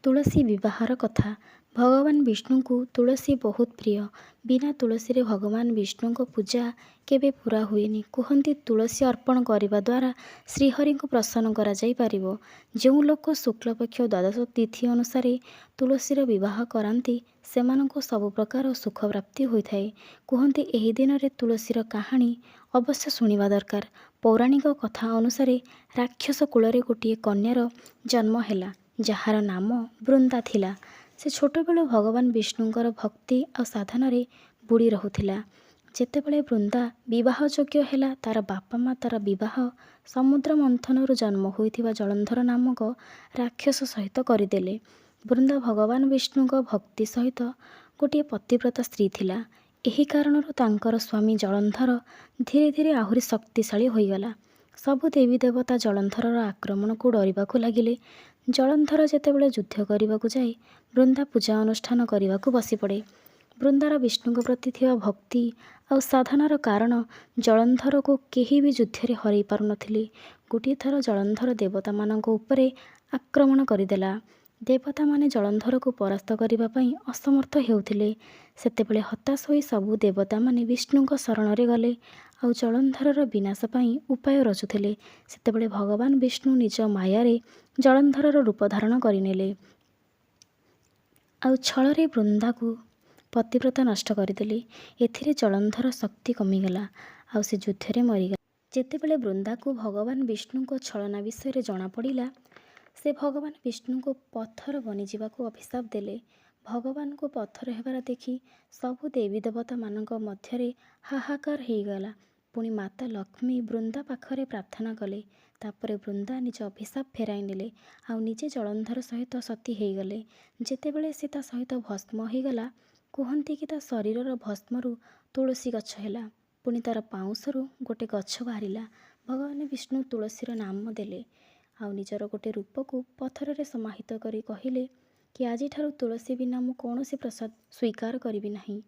ତୁଳସୀ ବିବାହର କଥା। ଭଗବାନ ବିଷ୍ଣୁଙ୍କୁ ତୁଳସୀ ବହୁତ ପ୍ରିୟ। ବିନା ତୁଳସୀରେ ଭଗବାନ ବିଷ୍ଣୁଙ୍କ ପୂଜା କେବେ ପୂରା ହୁଏନି। କୁହନ୍ତି, ତୁଳସୀ ଅର୍ପଣ କରିବା ଦ୍ୱାରା ଶ୍ରୀହରିଙ୍କୁ ପ୍ରସନ୍ନ କରାଯାଇପାରିବ। ଯେଉଁ ଲୋକ ଶୁକ୍ଳପକ୍ଷ ଦ୍ୱାଦଶ ତିଥି ଅନୁସାରେ ତୁଳସୀର ବିବାହ କରାନ୍ତି, ସେମାନଙ୍କୁ ସବୁ ପ୍ରକାର ସୁଖ ପ୍ରାପ୍ତି ହୋଇଥାଏ। କୁହନ୍ତି, ଏହି ଦିନରେ ତୁଳସୀର କାହାଣୀ ଅବଶ୍ୟ ଶୁଣିବା ଦରକାର। ପୌରାଣିକ କଥା ଅନୁସାରେ ରାକ୍ଷସ କୁଳରେ ଗୋଟିଏ କନ୍ୟାର ଜନ୍ମ ହେଲା, ଯାହାର ନାମ ବୃନ୍ଦା ଥିଲା। ସେ ଛୋଟବେଳୁ ଭଗବାନ ବିଷ୍ଣୁଙ୍କର ଭକ୍ତି ଆଉ ସାଧନାରେ ବୁଡ଼ି ରହୁଥିଲା। ଯେତେବେଳେ ବୃନ୍ଦା ବିବାହ ଯୋଗ୍ୟ ହେଲା, ତା'ର ବାପା ମା ତା'ର ବିବାହ ସମୁଦ୍ର ମନ୍ଥନରୁ ଜନ୍ମ ହୋଇଥିବା ଜଳନ୍ଧର ନାମକ ରାକ୍ଷସ ସହିତ କରିଦେଲେ। ବୃନ୍ଦା ଭଗବାନ ବିଷ୍ଣୁଙ୍କ ଭକ୍ତି ସହିତ ଗୋଟିଏ ପତିବ୍ରତା ସ୍ତ୍ରୀ ଥିଲା। ଏହି କାରଣରୁ ତାଙ୍କର ସ୍ୱାମୀ ଜଳନ୍ଧର ଧୀରେ ଧୀରେ ଆହୁରି ଶକ୍ତିଶାଳୀ ହୋଇଗଲା। ସବୁ ଦେବୀ ଦେବତା ଜଳନ୍ଧରର ଆକ୍ରମଣକୁ ଡରିବାକୁ ଲାଗିଲେ। ଜଳନ୍ଧର ଯେତେବେଳେ ଯୁଦ୍ଧ କରିବାକୁ ଯାଏ, ବୃନ୍ଦା ପୂଜା ଅନୁଷ୍ଠାନ କରିବାକୁ ବସିପଡ଼େ। ବୃନ୍ଦାର ବିଷ୍ଣୁଙ୍କ ପ୍ରତି ଥିବା ଭକ୍ତି ଆଉ ସାଧନାର କାରଣ ଜଳନ୍ଧରକୁ କେହି ବି ଯୁଦ୍ଧରେ ହରାଇ ପାରୁନଥିଲେ। ଗୋଟିଏ ଥର ଜଳନ୍ଧର ଦେବତାମାନଙ୍କ ଉପରେ ଆକ୍ରମଣ କରିଦେଲା। ଦେବତାମାନେ ଜଳନ୍ଧରକୁ ପରାସ୍ତ କରିବା ପାଇଁ ଅସମର୍ଥ ହେଉଥିଲେ। ସେତେବେଳେ ହତାଶ ହୋଇ ସବୁ ଦେବତାମାନେ ବିଷ୍ଣୁଙ୍କ ଶରଣରେ ଗଲେ ଆଉ ଜଳନ୍ଧରର ବିନାଶ ପାଇଁ ଉପାୟ ରଚୁଥିଲେ। ସେତେବେଳେ ଭଗବାନ ବିଷ୍ଣୁ ନିଜ ମାୟାରେ ଜଳନ୍ଧରର ରୂପ ଧାରଣ କରିନେଲେ ଆଉ ଛଳରେ ବୃନ୍ଦାକୁ ପତିବ୍ରତା ନଷ୍ଟ କରିଦେଲେ। ଏଥିରେ ଜଳନ୍ଧର ଶକ୍ତି କମିଗଲା ଆଉ ସେ ଯୁଦ୍ଧରେ ମରିଗଲା। ଯେତେବେଳେ ବୃନ୍ଦାକୁ ଭଗବାନ ବିଷ୍ଣୁଙ୍କ ଛଳନା ବିଷୟରେ ଜଣାପଡ଼ିଲା, ସେ ଭଗବାନ ବିଷ୍ଣୁଙ୍କୁ ପଥର ବନିଯିବାକୁ ଅଭିଶାପ ଦେଲେ। ଭଗବାନଙ୍କୁ ପଥର ହେବାର ଦେଖି ସବୁ ଦେବୀ ଦେବତାମାନଙ୍କ ମଧ୍ୟରେ ହାହାକାର ହେଇଗଲା। ପୁଣି ମାତା ଲକ୍ଷ୍ମୀ ବୃନ୍ଦା ପାଖରେ ପ୍ରାର୍ଥନା କଲେ। ତାପରେ ବୃନ୍ଦା ନିଜ ଅଭିଶାପ ଫେରାଇ ନେଲେ ଆଉ ନିଜେ ଜଳନ୍ଧର ସହିତ ସତୀ ହେଇଗଲେ। ଯେତେବେଳେ ସେ ତା ସହିତ ଭସ୍ମ ହେଇଗଲା, କୁହନ୍ତି କି ତା ଶରୀରର ଭସ୍ମରୁ ତୁଳସୀ ଗଛ ହେଲା। ପୁଣି ତା'ର ପାଉଁଶରୁ ଗୋଟେ ଗଛ ବାହାରିଲା। ଭଗବାନ ବିଷ୍ଣୁ ତୁଳସୀର ନାମ ଦେଲେ ଆଉ ନିଜର ଗୋଟେ ରୂପକୁ ପଥରରେ ସମାହିତ କରି କହିଲେ କି ଆଜିଠାରୁ ତୁଳସୀ ବିନା ମୁଁ କୌଣସି ପ୍ରସାଦ ସ୍ୱୀକାର କରିବି ନାହିଁ।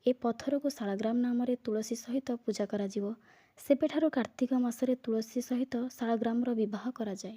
ଏ ପଥରକୁ ଶାଳଗ୍ରାମ ନାମରେ ତୁଳସୀ ସହିତ ପୂଜା କରାଯିବ। ସେବେଠାରୁ କାର୍ତ୍ତିକ ମାସରେ ତୁଳସୀ ସହିତ ଶାଳଗ୍ରାମର ବିବାହ କରାଯାଏ।